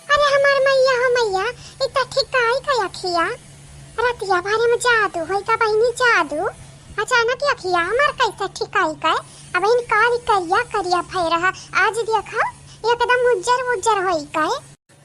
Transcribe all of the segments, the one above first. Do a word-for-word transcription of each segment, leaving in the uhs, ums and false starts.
अरे हमार मइया हो मइया, ई त ठिकाई का अखिया। रतिया भरे में जादू होई का बहिनी, जादू। अचानक ई अखिया हमार कैसे ठिकाई का? अब इन काली करिया करिया भय रहा, आज देखा एकदम उज्जर उज्जर होई का।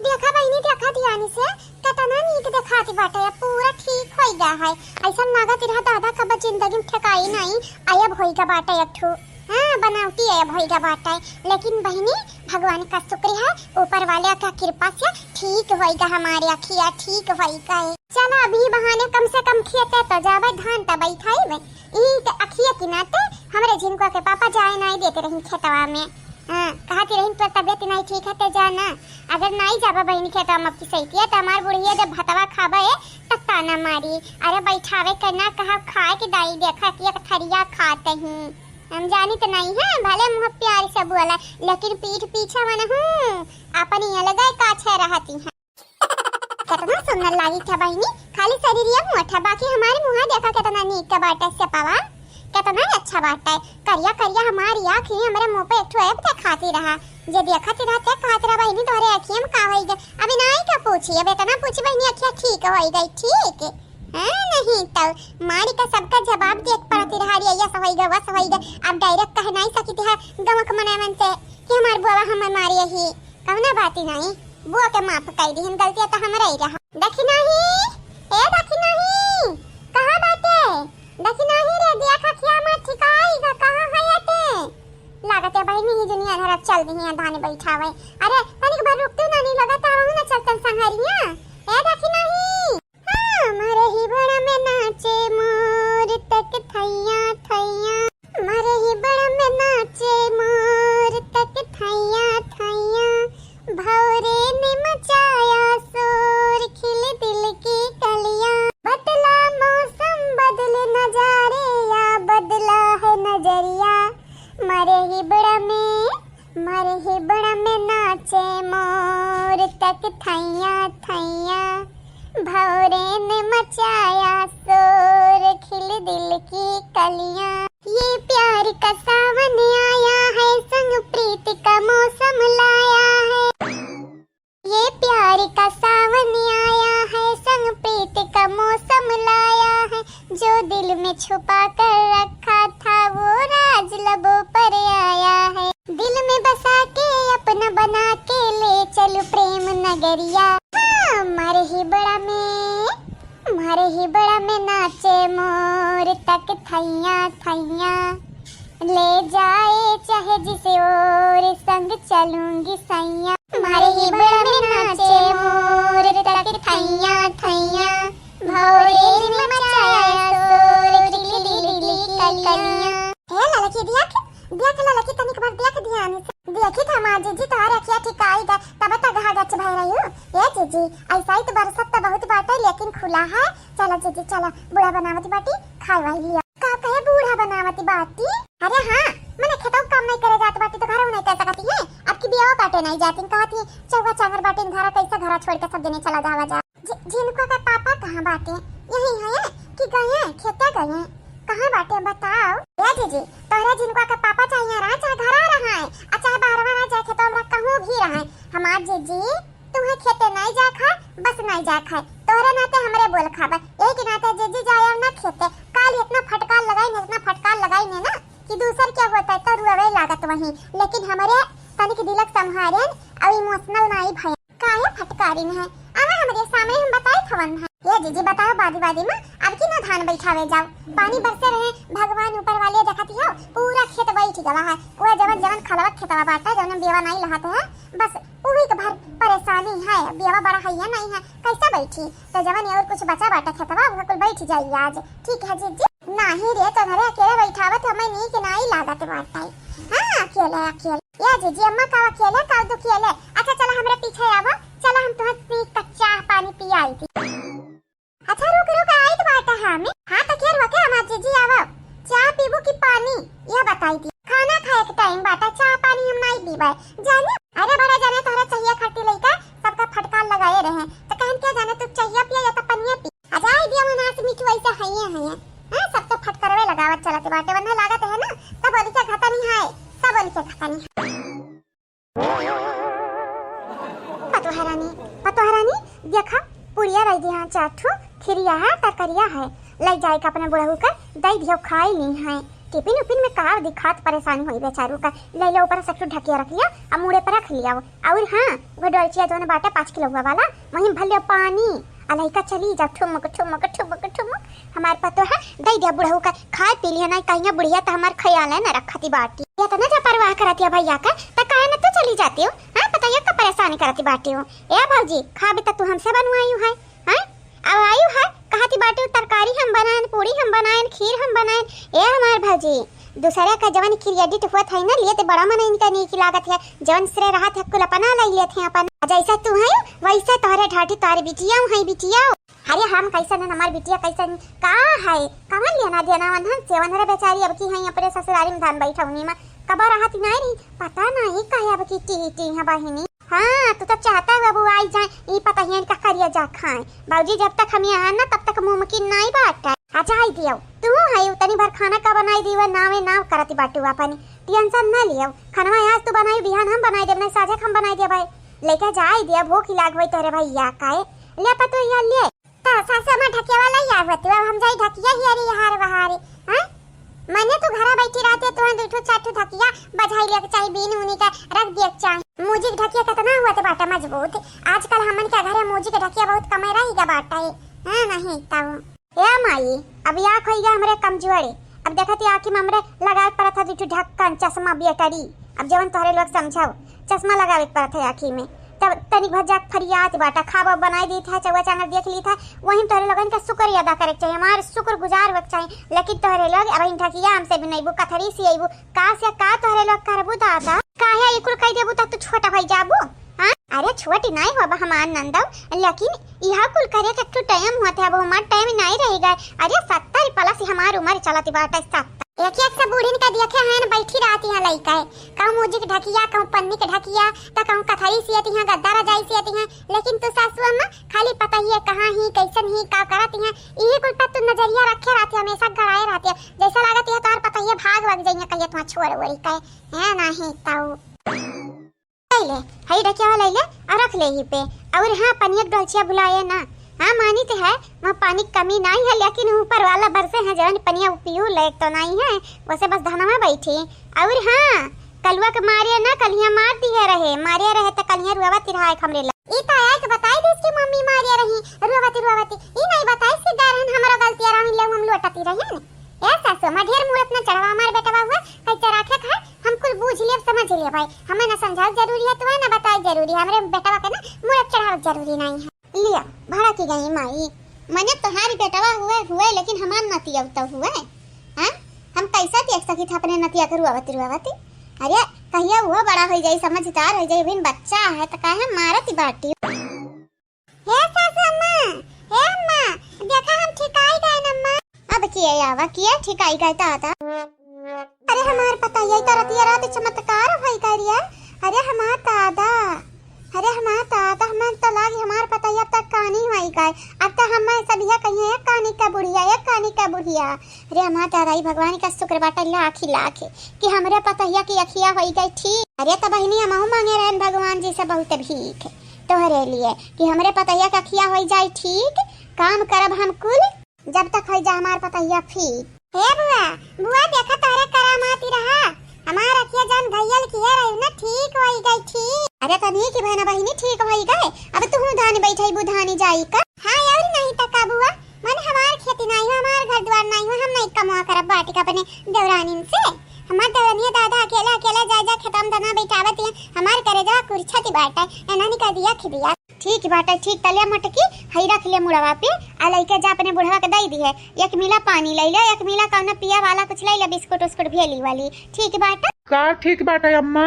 देखा बहिनी, देखा ध्यान से, केतना नीक देखात बाटे, अब पूरा ठीक होई गा है। ऐसन लागत रहा दादा कब जिंदगी में ठेकाई नहीं, अयब होई गा बाटे एक ठो। हाँ, बनावटी अयब होई गा बाटे। लेकिन बहिनी, भगवान का शुक्र है, ऊपर वाले का कृपा से ठीक होई गा हमारे अखिया, ठीक होई गा है। चला, अभी बहाने कम से कम खेते तो जाबे, धान तो बैठाई, ई तो अखिया के नाते हमरे झिनकुआ के पापा जाए नहीं देते रही खेतवा में। हाँ, कहती रही, "तोर तबियत नहीं ठीक है, ते जा ना।" अगर नहीं जाबा बहिनी खेतवा में अब की सैतिया, तो हमार बुढ़िया जब भतवा खाबे, तब ताना मारी, "अरे बैठावे के ना कहा, खाए के दाई, देखा कि एक थरिया खाते ही।" हम जानी तो नहीं है, भले मुँह प्यार से बोला, लेकिन पीठ पीछे मन हूँ, अपनी अलग काछे रहती है। केतना सुंदर लागित है बहिनी, खाली शरीरिया मोट है, बाकी हमारे मुँह देखा केतना नीक के बाटे से पवा, केतना अच्छा बाटे। करिया करिया हमारी आँख ही हमरे मुँह पे एक ठो ऐब देखाती रहा, जे देखत रहा ते कहत रहा, "बहिनी तोहरे अखिया में का होई गे?" अभी नाई का पूछी, अब इतना पूछी बहिनी, अखिया ठीक होई गई, ठीक है नहीं तो मारी का सबका जवाब देख पड़ती रहा, "अरे ऐसा होई गे, वस होई गे।" अब direct कह नहीं सकती है गमक मने मन से कि हमार बुआ हमें मारी ही। कवना बाती नाई, बुआ के माफ कई दिहन, गलतिया तो हमरा ही रहा। दखिनाही, ए दखिनाही, कहाँ बाटे? दखिनाही रे, देख अखिया मार ठिकाई गा, कहाँ है अटे? लागत है बहिनी ही दुनिया धरत चल दिही धान बैठावे। अरे, तनिक भर रुक तू नानी, लगत है हमहू ना चलतन संघरिया। ए दखिनाही। हाँ, मारे ही बड़ा में नाचे मोर तक थैया थैया। मारे ही बड़ा में नाचे मोर तक थैया थैया। भौरे ने मचाया शोर खिल दिल की कलियां। बदला मौसम बदले नजारे या बदला है नजरिया। मारे ही बड़ा में मारे हिबड़ा में नाचे मोर तक थैया थैया। भौरे ने मचाया शोर खिल दिल की कलियां। ये प्यार का सावन आया है संग प्रीत का मौसम लाया है। ये प्यार का सावन आया है संग प्रीत का मौसम लाया है। जो दिल में छुपा कर रखा था वो राज लबों पर आया है। दिल में बसा के अपना बना के ले चलू प्रेम नगरिया। हाँ, मारे हिबड़ा में, मारे हिबड़ा में नाचे मोर तक थैया थैया। ले जाए चाहे जिसे ओर संग चलूंगी सैया। मारे हिबड़ा में नाचे मोर तक थैया थैया। भौरे ने मचाया शोर खिल दिल की कलियां। हे ललकी देख, देख ललकी तनिक बार देख ध्यान से। देखी था माँ जीजी तोहर अखिया ठिकाई गा, तब तक घा गच भय रही हूँ। ए जीजी, ऐसा ही तो बरसत तो बहुत बाटे लेकिन खुला है। चला जीजी चला, बूढ़ा बनावत बाटी, खाए वाई लिया। का कहे बूढ़ा बनावत बाटी? अरे हाँ, मने खेतों काम नहीं करे जात बाटी तो घरों नहीं कर सकती है। अब की बियाह काटे नहीं जाती, कहती चौवा चांगर बाटी, घरा कैसे घरा छोड़ के सब जने चला जावा जा। झि-, झिनकुआ का पापा कहाँ बाटे? यही है कि गए, खेते गए? कहाँ बाटे बताओ? ए जीजी, तोहरे झिनकुआ का पापा चाहे यहाँ रहा, चाहे घरा रहा है, आ चाहे बाहरवा रहा, चाहे खेतों में रहा, कहूँ भी रहा है, हमार जीजी तुम्हें खेते नहीं जाए खाए, बस नहीं जाए खाए, तोहरे नाते हमरे बोल खाबा। यही के नाते जीजी जाए ना खेते। काल इतना फटकार लगाई ने, इतना फटकार लगाई ने ना कि दूसर क्या होता है तो रुआवे लागत वहीं, लेकिन हमरे तनिक दिलक संभारे और इमोशनल नहीं भय। काहे फटकारी में है? आवा हमरे सामने, हम बताई थवन है। ये जीजी बताओ बादी बादी में अब की ना धान बैठावे जाओ। पानी बरसे रहे, भगवान ऊपर वाले देखती हो, पूरा खेत बैठ गला है। वो जवन जवन खलवत खेतवा बाटा, जवन बेवा नहीं लहाते हैं, बस उही के भर परेशानी है। बेवा बड़ा है या नहीं है, कैसे बैठी? तो जवन और कुछ बचा बाटा खेतवा, वो कुल बैठ जाई आज। ठीक है जीजी। नाही रे, तोहरे अकेले बैठावत हमें नीक नाई लागत बाटे। हाँ, अकेले, अकेले। या जीजी, अम्मा का अकेले, का दुखेले? अच्छा, चला हमरे पीछे आवा, चला हम तुहे नीक का चाह पानी पियाई दी। अच्छा, रुक, रुक, आइत बाटे हमें। हाँ, तो खेर वके हमार जीजी आवा। चाह पीबू की पानी, यह बताई दी। खाना खाए के टाइम बाटे, चाह पानी हम नाई पीबे। जाने, अरे बड़े जाने तोहरे चाहिए खातिर लइका सबका फटकार लगाए रहे। तो कहन क्या जाने तू चाहिए पिया या तो पनिया पी। आ जाए दिया मनास मिठू ऐसे हइये हइये। हाँ, सब तो फटकरवे लगावत चलत बाटे, वरना लागत है ना, सब ओनके खतनी है, सब ओनके खतनी है। रानी, पतोह रानी, देखा, पुड़िया रहि दिया चार ठो, खिरिया है, तरकरिया है, लइ जाइके अपने बुढ़ऊ का दइ दियो, खाइ ली है। टिफिन उफिन में का दिखात परेशानी होई बेचारू का, लइ लो ऊपर से एक ठो ढकिया रख लिया, अब मूड़े पर रख लिया। अउर हाँ, वो डोलचिया जौन बाटे पाँच किलो वाला, वहीं भर लियो पानी, आ लइका चली जा ठुमुक ठुमुक ठुमुक ठुमुक। हमार पतोह है, दइ दिया बुढ़ऊ का, खाइ पी लिया, नाहीं कहिया बुढ़िया त हमार ख्याल है न रखती बाटी। इतना जब परवाह करती है भइया का, त काहे न तू चली जाती हो? हाँ, पतोहिया का परेशानी करती बाटी हो। ए भौजी, खाबे त तू हमसे बनवाई है, हैं? अब आयु है, कहती बाटी तरकारी हम बनाएन, पूड़ी हम बनाएन, खीर हम बनाएन। ए हमार भौजी, दूसरे का जवन credit होत है ना, लिए ते बड़ा मन इनका नीक लागत है, जवन श्रेय रहत है, कुल अपना लइ लेत है अपन। जैसे तू है, वैसे तोहरे ढाटी तोहरे बिटिया है, बिटिया। अरे हम कैसन है, हमार बिटिया कैसन का है, कवन लेना देना वनहन से, वनहरे बेचारी अब की है अपने ससुरारी में धान बैठौनी में, कबो रहत नहीं रही, पता नहीं काहे अब की टी टी है बहिनी। हाँ, तू तो चाहता है बाबू आई जाए, ई पतोहियन का करिया जा खाए। बाबूजी, जब तक हम यहाँ ना, तब तक मुमकिन नहीं बाटे। आ जाई दियो, तू है तनी भर खाना का बनाई दीवा, नावे नाव करती बाटू अपनी। Tension ना लियो, खनवा आज तू बनाई, बिहान हम बनाई देब, नहीं साझे हम बनाई देब भाई। लेके जाई दिया, भूख ही लाग होई तोरे भइया काहे। ले पतोहिया ले। तो सासू अम्मा ढकिया वाला ही आवत, अब हम जाई ढकिया ही अरे हार बहारे, हाँ? मने तू घरा बैठी रहते, तुहन दू ठो चार ठो ढकिया बजाई लेके चाही, बीन उनी का रख दिए के चाही। Music ढकिया कितना हुआ तो बाटा मजबूत। आजकल हमन के घरे music ढकिया बहुत कमे रही गा बाटा है। हाँ, नहीं तब। ए माई, अब आँख होई गा हमरे कमजोरे। अब देखत ही आँखी में हमरे लगाए के पड़त है दू ठो ढक्कन, चश्मा, बैटरी। अब जवन तोहरे लोग समझाओ, चश्मा लगावे के पड़त है आँखी में। तब तनिक भर जाके फरियात बाटा, खाबा बनाई दी था, चौवा चानर देख ली था, वही तोहरे लोगन का शुक्र अदा करे के चाहिए, हमार शुक्रगुजार होए के चाहिए। लेकिन तोहरे लोग अब इन ढकिया हमसे भी नहीं बू, कथरी से अइबू, का से का तोहरे लोग करबू दादा? काहे ई कुल कह देबू त तू छोटा होई जाबू? हाँ? अरे छोटी नहीं होबा हमार नंदो, लेकिन यह कुल करे के एक ठो time होत है, अब हमार time नहीं रही गए। अरे सत्तर plus हमार उम्र चलत बाटे, सत्तर। एक एक से बूढ़िन का देखे हैं न, बैठी रहती हैं लइका है, कहूँ music ढकिया, कहूँ पन्नी के ढकिया, त कहूँ कथरी सियती हैं, गद्दा रजाई सियती हैं, लेकिन तू सासू अम्मा खाली पतोहिया कहाँ ही, कैसन ही, का करत हैं, इही कुल पर तू नजरिया रखे रहती है, हमेशा गड़ाए रहती है, जैसे लागत है तोहर पतोहिया भाग वग जाइए, कहिए तुम्हार छोड़ ओड़ी के, है नहीं ताऊ। ले ले, हई ढकिया वाला ले ले और रख ले ही पे। और हाँ, पनिया के डोलचिया भुलाए ना। हाँ, मानी तो है, वहाँ पानी की कमी नहीं है, लेकिन ऊपर वाला बरसे हैं, जवन पनिया उ पियू लायक तो नहीं है, वैसे बस धनवा बैठी। और हाँ, कलुआ के मारे ना, कलिया मार दिए रहे, मारे रहे तो कलिया रुआवा तिरहाए हमरे ला। ई तो आया के बताई दिस कि मम्मी मारे रही, रुआवती, रुआवती। ई नहीं बताई कि गारहन हमरो गलतिया रही, ले हम लोटती रही ने। ए सासू, हमार ढेर मूड़त न चढ़ावा, हमार बेटवा हुआ, कैसे राखे खाए, हम कुल बूझ लेब, समझ लेब भाई। हमें ना समझावे जरूरी है, तुम्हें ना बताए जरूरी है, हमरे बेटवा के ना मूड़त चढ़ावे जरूरी नहीं है। लिया, भड़की गई माई, मने तोहार बेटवा हुए, हुए, लेकिन हमार नतिया तो हुए, हाँ? हम कैसा देख सकी था अपने नतिया के रुआवती, रुआवती? अरे, कहिया वो बड़ा हो जाई, समझदार हो जाई, अभी बच्चा है, तो काहे मारत बाटी? हे सासू अम्मा, हे अम्मा, देखा हम ठिकाई गए अम्मा। अब किए आवा, किए ठिकाई गए दादा? अरे हमार पतोहिया, ई तो रतिया रात चमत्कार होई गए रिया। अरे हमार दादा, अरे हमार दादा, हमें तो लागी हमार पतोहिया अब तक कानी होई गए। अब तो हमें सब ये कहिए, "एक कानी का बुढ़िया, एक कानी का बुढ़िया।" अरे हमार दादा, ई भगवान का शुक्र बाटे लाख ही लाख कि हमरे पतोहिया की अखिया होई गई ठीक। अरे तो बहिनी, हमहू मांगे रहन भगवान जी से बहुत भीख तोहरे लिए कि हमरे पतोहिया के अखिया होई जाई ठीक, काम करब हम कुल। जब तक होई जा हमार पतोहिया fit। हे बुआ, बुआ देखा तोहरे करामाती रहा, हमार अखिया जौन घइयल किहे रही ना, ठीक होई गई ठीक। अरे तनी की बहना बहिनी ठीक होई गए, अब तू धान बैठई बुधानी जाई का? हाँ और नहीं तो का बुआ, मन हमार खेती नहीं हो, हमार घर द्वार नहीं हो, हम नहीं कमवा करब बाटी का अपने देवरानिन से। हमार देवरानिया दादा अकेला अकेला जा जा खेतम धना बैठावत है, हमार करेजा कुरछती बाटे, एना निका दिया खिदिया। ठीक बाटे, ठीक, तलिया मटकी हई रख ले मुड़वा पे, आ लइके जा अपने बुढ़वा के दई दिहे। एक मिला पानी लई ले, एक मिला कौनो पिया वाला कुछ लई ले, बिस्कुट उस्कुट भेली वाली। ठीक बाटे? का ठीक बाटे अम्मा?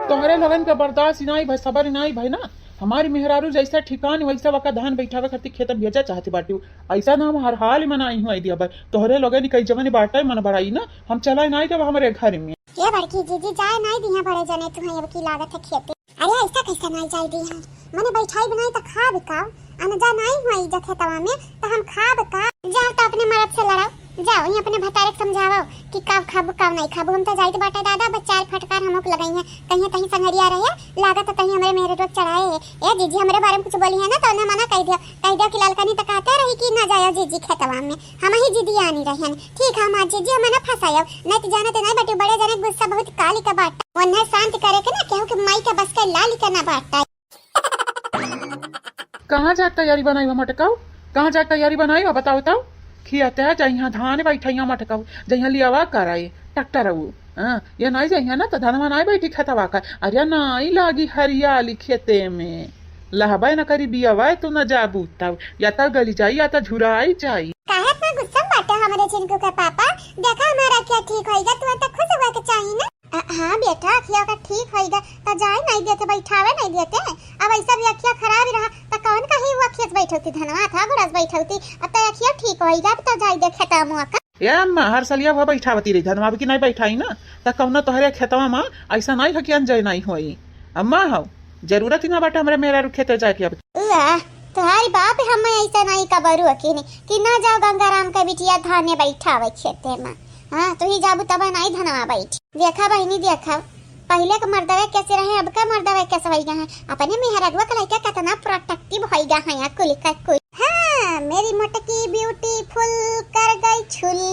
तोहरे लोगन के बर्दाश्त ही नाई भई, सबर ही नाई भई ना। हमारी मेहरारू जैसा ठिकान वैसा वका धान बैठावे खातिर खेत भेजा चाहती बाटी। ऐसा ना हम हर हाल में नाई हुआ दिया भाई। तोहरे लोगन कई जवन बाटे मन बड़ाई ना, हम चला नाई देब हमरे घर में। ये बड़की जीजी जाए नाई दिया बड़े जने तुम्हें अब की लागत है खेते। अरे ऐसा कैसे नाई जाए दी है? मने बैठाई बनाई तो खाब का? अन जा नाई हुआ इज्जत है तवा में तो हम खाब का? जाओ तो अपने मर्द से लड़ाओ। जाओ, ये अपने भतारे के समझावो कि काव खाबू, काव नहीं खाबू। हम तो जाइत बाटे दादा, बस चार फटकार हमहू के लगइहैं। कहिहैं तहीं संगरिया रहे, लागत है तहीं हमरे मेहररुआ के चढ़ाए है। ए जीजी, हमरे बारे में कुछ बोलिहैं ना तो उन्हें मना कइ दियो, कइ दियो कि ललकनी तो कहते रही कि ना जायो जीजी खेतवा में, हमहीं जिदियानी रहेन। ठीक है, हम आज जीजी हमें ना फंसायो, नहीं तो जानत नहीं बाटू, बड़े जने गुस्सा बहुत काली का बाटा। उन्हें शांत करे के ना केहू के माई के बस के लाली का ना बाटा। कहाँ जाके तैयारी बनाई बा मटकाऊ? कहाँ जाके तैयारी बनाई बा? बताओ तो। खियाते जइहाँ धान बैठइहाँ मटकाऊ, जइहाँ लियावा कराई ट्रैक्टर ऊ। हाँ, ये नाई जइहाँ ना तो धनवा नाई बैठी खेतवा का। अरे नाई लागी हरियाली खेते में, लहबे न करी बियावा तू न जाबू तब, या तो गली जाई या तो झुराई जाई। काहे इतना गुस्सा में बाटे हमरे चिंकू के पापा? देखा हमारा क्या ठीक होइगा, तू तो खुश हुआ के चाहिए ना। अ, हाँ बेटा, अखिया का ठीक होइगा, त जाए नहीं देते, बैठावे नहीं देते। अब ऐसा भी अखिया खराब रहा, त कौन कही वो अखिया से बैठौती, धनवा था, बुढ़स बैठौती। अब त अखिया ठीक होइगा, अब त जाए दे खेता मुआ का। ए अम्मा, हर सलिया वो बैठावती रही धनवा, अब की नहीं बैठाई ना, त कौनो तोहरे खेतवा में ऐसा नहीं है कि अनजय नहीं होई। अम्मा हो, जरूरत ही ना बाटे हमरे मेहरारू खेते जाए के अब। उआ, तोहारी बाप हम ऐसा नहीं कबरू अखिनी कि ना जाओ गंगाराम का बिटिया धाने बैठावे खेते में। हाँ, तू ही जाबू तब नाई धनवा बैठी। देखा बहिनी, देखा, पहिले के मर्दवे कैसे रहे, अब के मर्दवे कैसे होइगा है। अपने मेहररुआ के लइका कितना प्रोटेक्टिव होइगा है, या कुल का कुल। हाँ, मेरी मोटकी ब्यूटीफुल कर गई छुल।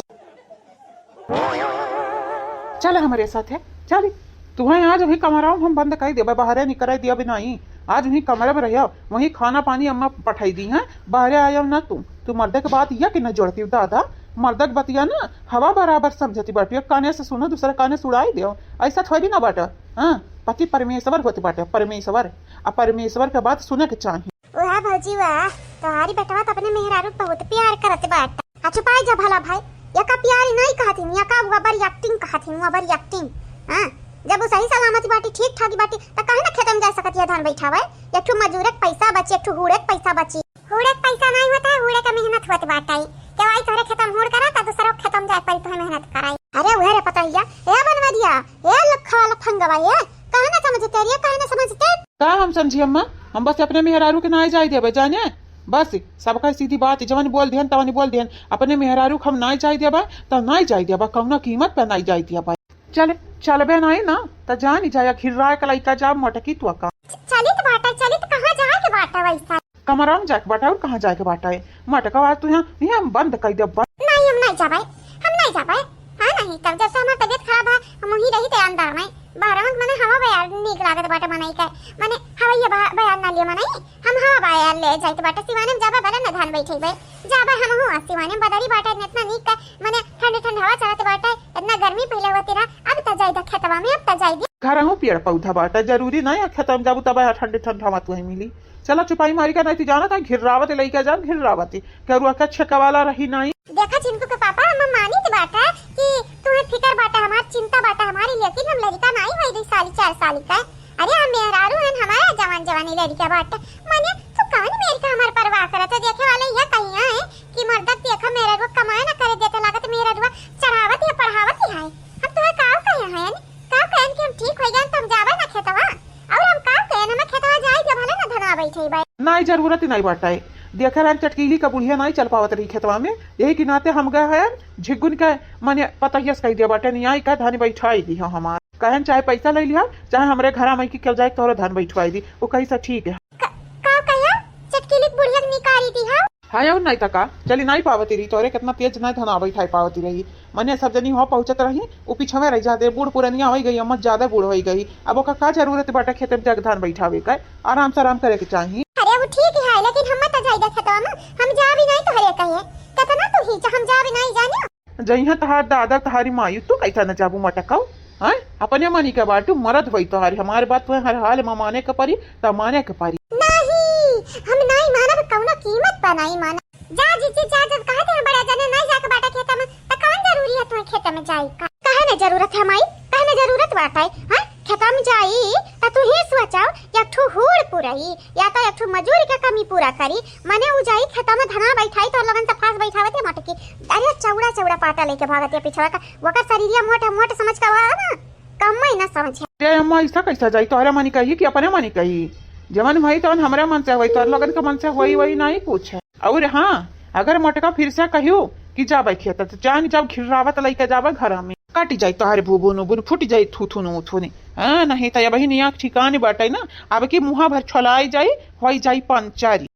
चल हमरे साथे, चल। तुहैं आज वही कमरा में हम बंद कइ देबे, बाहरे निकरे दिया भी नहीं। आज वही कमरे में रहिया, वही खाना पानी अम्मा पठाई दीहैं, बाहरे आयो ना तू। तू मर्दे के बात या कि न जोड़ती दादा, मर्दे के बतिया ना हवा बराबर समझती बाटियो, काने से सुनो, दूसरे काने से उड़ाई दियो। ऐसा थोड़ी ना बाटा। हाँ, पति परमेश्वर होते बाटे, परमेश्वर। आ परमेश्वर के बात सुने के चाही। वाह भौजी वाह, तोहारी बेटवा तो अपने मेहरारू के बहुत प्यार करत बाटा। आ चुपाई जा भला भाई, यका प्यारी नहीं कहत हिन, यका वो अबर एक्टिंग कहत हिन, वो अबर एक्टिंग। हाँ, जब वो सही सलामत बाटी, ठीक ठाक बाटी, त काहे ना खेतम जा सकत है धान बैठावे? एक ठो मजूरे के पैसा बची, एक ठो हूड़े के पैसा बची। हूड़े के पैसा नहीं होता है, हूड़े के मेहनत होत बाटे। केहू आई तोहरे खेतम हूड़ करा, त दूसरो खेतम जाए पड़ी तोहे मेहनत कराई। अरे उहे रे पतैया, ए बनवरिया, ए लखा लफंगवा, ए काहे ना समझते रे, काहे ना समझते? का हम समझी अम्मा? हम बस अपने मेहरारू के नाई जाए देबे, जाने? बस सबका सीधी बात, जवन बोल देहन, तवन बोल देहन। अपने मेहरारू के हम नाई जाए देबे, त नाई जाए देबे, कौनो कीमत पे नाई जाए देबे। चले, चलबे नाई ना, त जानी जाया खिर्राए के लइका जा मटकी तो का। च-, चलित बाटे, चलित कहाँ जाए के बाटे वैसा? कमरा में जाए के बाटे, और कहाँ जाए के बाटे? मटका आज तू यहाँ, यहाँ हम बंद कर दे, बंद। नहीं, हम नहीं जाबे, हम नहीं जाबे। हाँ नहीं, तब जब से हमार तबीयत खराब है, हम वहीं रही थे अंदर में। बाहर में मने हवा बयार नीक लागत बाटे मनई के, मने हवैया बा-, बयार ना लिए मनई, हम हवा बयार ले जाइत बाटे। सिवाने में जाबे भले न धान बैठेबे, जाबे हमहू। आ सिवाने में बदरी बाटे इतना नीक का, मने ठंडी ठंडी हवा चलत बाटे। इतना गर्मी पहिले होती रहा, अब त जाई दा खेतवा में, अब त जाई दी। घरहू पेड़ पौधा बाटे, जरूरी नहीं है खेतवा में जाबू तब यहाँ ठंडी ठंडी हवा तुहे मिली। चला चुपाई मारी का, नहीं तो जाना था घिर्रावत लइका जान घिर्रावत। केहू के छेकवाला रही नाई। देखा चिंकू के पापा, हम मानित बाटे कि तुहे फिकर बाटे हमार, चिंता बाटे हमारी, लेकिन हम लड़िका नाई होई दू साल, चार साल का। अरे हम मेहरारू हन, हमारा जवान जवानी लड़िका बाटे। माने तू कौन मेर का हमार परवाह करत है? देखे वाले यह कहिया है कि मर्दक देखा मेहरारू कमाए ना करे देते, लागत मेहरारू चढ़ावत या पढ़ावत ही है। हम तुहे काव कहे हैं? का कहन कि हम ठीक हो गए तो हम जाबे ना खेतवा? और हम का कहन, हम खेतवा जाई जब भले ना धनवा बैठे बे। नाई जरूरत ही नाई बाटे। देखे रहन चटकीली का बुढ़िया नाई चल पावत रही खेतवा में, यही के नाते हम गए हैं झिगुन के मने पतहिया से कह दिया बाटे, नहीं आई का धान बैठाई दी हो हमार। कहन चाहे पैसा ले लिया, चाहे हमरे घरा में की कल जाए तोहरे धान बैठवाई दी, वो कही सा ठीक है। क-, का कहिया चटकीली के बुढ़िया के निकारी दी हो? हाँ, और नहीं तो का, चली नहीं पावती रही, तोरे कितना तेज नहीं धना बैठाई पावती रही। मने सब जनी हो पहुँचत रही, उ पिछवे रह जाते, बूढ़ पुरनिया होई गई, अम्मा ज्यादा बूढ़ होई गई। अब ओका का जरूरत बाटे खेते में जाके धान बैठावे का, आराम से आराम करे के चाही। अरे वो ठीक है, लेकिन हम मत जाई दे खेतवा में, हम जा भी नहीं तोहरे कहे, कितना तू ही हम जा भी नहीं जाने। जइहाँ तहार दादा तहारी माई, तू कैसा न जाबू मटकाऊ? हैं? अपने मनी के बाटू, मरद होई तोहारी, हमारे बात तो हर हाल में माने के परी, त माने के परी। नहीं, हम नहीं मानब, कौनो कीमत पर नहीं मानब। जा जीजी जा, जब कहा थे बड़े जने नहीं जाके बाटा खेत में, त कौन जरूरी है तुम्हें खेत में जाए का? काहे ने जरूरत है माई? काहे ने जरूरत बाटे? हैं? खेत में जाई त तू ही सोचाओ, एक ठो हूड़ पुरई, या तो एक ठो मजूर के कमी पूरा करी, मने उ जाई खेता में धना बैठाई तो लोगन से फांस बैठावत है मटकी। अरे चौड़ा चौड़ा पाटा लेके भागत है पिछवा का, वकर शरीरिया मोट मोट समझ का हुआ ना, कम ही ना समझे। ए अम्मा, ऐसा कैसा जाई? तोहरे मनी कही कि अपने मनी कही? जवन भाई तवन हमरे मन से होई, तोहर लोगन के मन से होई वही नहीं कुछ है। और हाँ, अगर मोटका फिर से कहियो कि जाबे खेत, त जान जाओ, घिर्रावत लइके जाबे घर में। काटी जाई तोहरे भूबुन उबुन, फूटी जाई थूथुन उथुन। हाँ, नहीं त अबही नियाक ठिकाने बाटे ना, अब की मुँहा भर छोलाई जाई, होई जाई पंचारी।